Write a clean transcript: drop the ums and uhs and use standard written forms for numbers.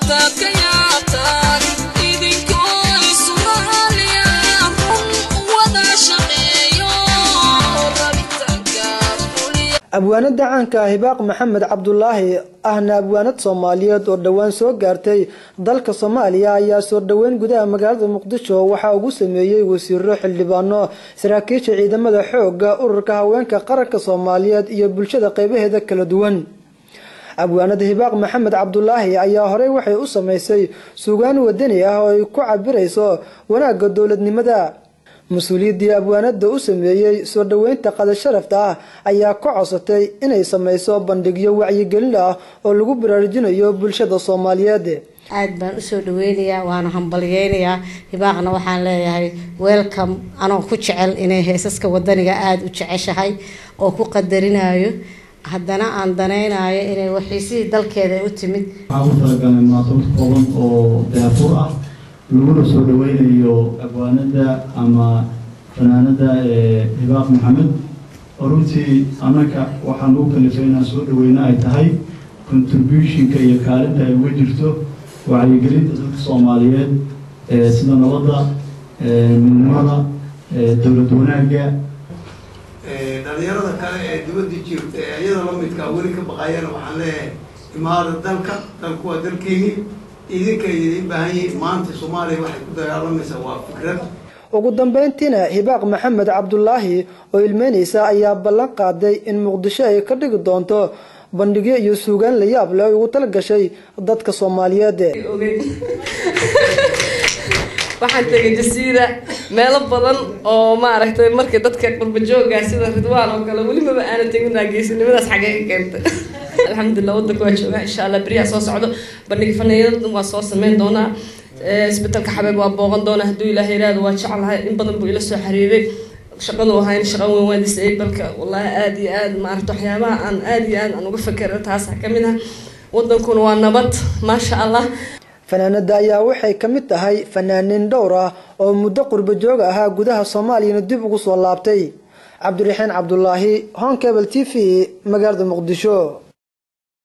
Intaad ka yaabtaan idinkoo isuhaaliya, run wada shaqeeyo, rabitaankaad fuliya. Abwaanada caanka Hibaaq Maxamed Cabdulaahi, ahna abwaanad Soomaaliyeed oo dhowaan soo gaartay dalka Soomaaliya, ayaa soo dhoweyn gudaha magaalada Muqdisho waxaa ugu sameeyey wasiiro, xildhibaano, saraakiisha ciidamada xoogga, ururka haweenka qaranka Soomaaliyeed iyo bulshada qeybaheeda kala duwan. Abwaanada Hibaaq Maxamed Cabdulaahi ayaa horey waxay u sameysay suugaan wadani ah oo ay ku cabirayso wanaagga dowladnimada. Mas-uuliyaddii abwaanada u sameeyey soo dhoweynta qada sharafta ah ayaa ka codsatay inay sameyso bandhigyo wacyigelin ah oo lagu baraarujinayo bulshada Soomaaliyeed. Aad baan usoo dhaweynayaa, waana hambalyeynayaa Hibaaqna. Waxaan leeyahay welcome, anoo ku jecel inay heesaska wadaniga aada u jeceshahay oo ku qadarinayo, haddana aan danaynayo inay waxiisihii dalkeeda ay u timid. Waxaan u talagalnay munaasabad kooban oo daafur ah, laguna soo dhaweynayo abwaanada ama fanaanada Hibaaq Maxamed, oo runtii annaka waxaan ugu kalifay inaan soo dhaweyno ay tahay contributionka iyo kaalinta ay uga jirto wacyigelinta dadka Soomaaliyeed sida nabadda, midnimada, dowlad wanaagga. Dhalinyarada kale ee dibadda jirta ee iyada la midkaa weli ka baqayana waxaan leeyahay: imaada dalka, dalku waa dalkiini, idinka idin baahan yihiin. Maanta Soomaaliya waxay ku dagaalamaysaa waa fikrad. Ugu dambeyntiina Hibaaq Maxamed Cabdulaahi oo ilmeyneysa ayaa ballan qaaday in Muqdisho ay ka dhigi doonto bandhigyo iyo suugaan la yaab leh ay ugu tala gashay dadka Soomaaliyeed. Waxaan tegay Jasiira, meelo badan oo maaragtay markay dadka qurba jooga sida Ridwaan oo kale welimaba aanan tegin. Geesinimadaas xagee ka keentay? Alxamdulilah, wadanka waa joogaa. Insha Allah beriyaa soo socdo bandhig faneeyad waa soo sameyn doonaa. Isbitaalka Xabeeb waa booqan doonaa hadduu Ilaahay yiraahdo. Waa jeclahay, in badan buu ila soo xiriiray. Shaqadu ahayn shaqa weyn waa disableka. Wallahi aada iyo aad maaragta waxyaabaha aan aada iyo aad aan uga fakera taasa kamid ah. Wadankuna waa nabad, maasha Allah. Fanaanada ayaa waxay ka mid tahay fanaaniin dhowr ah oo muddo qurbo joog ahaa gudaha Soomaaliyana dib ugu soo laabtay. Cabdiraxiin Cabdulaahi, Horn Cable TV, magaalada Muqdisho.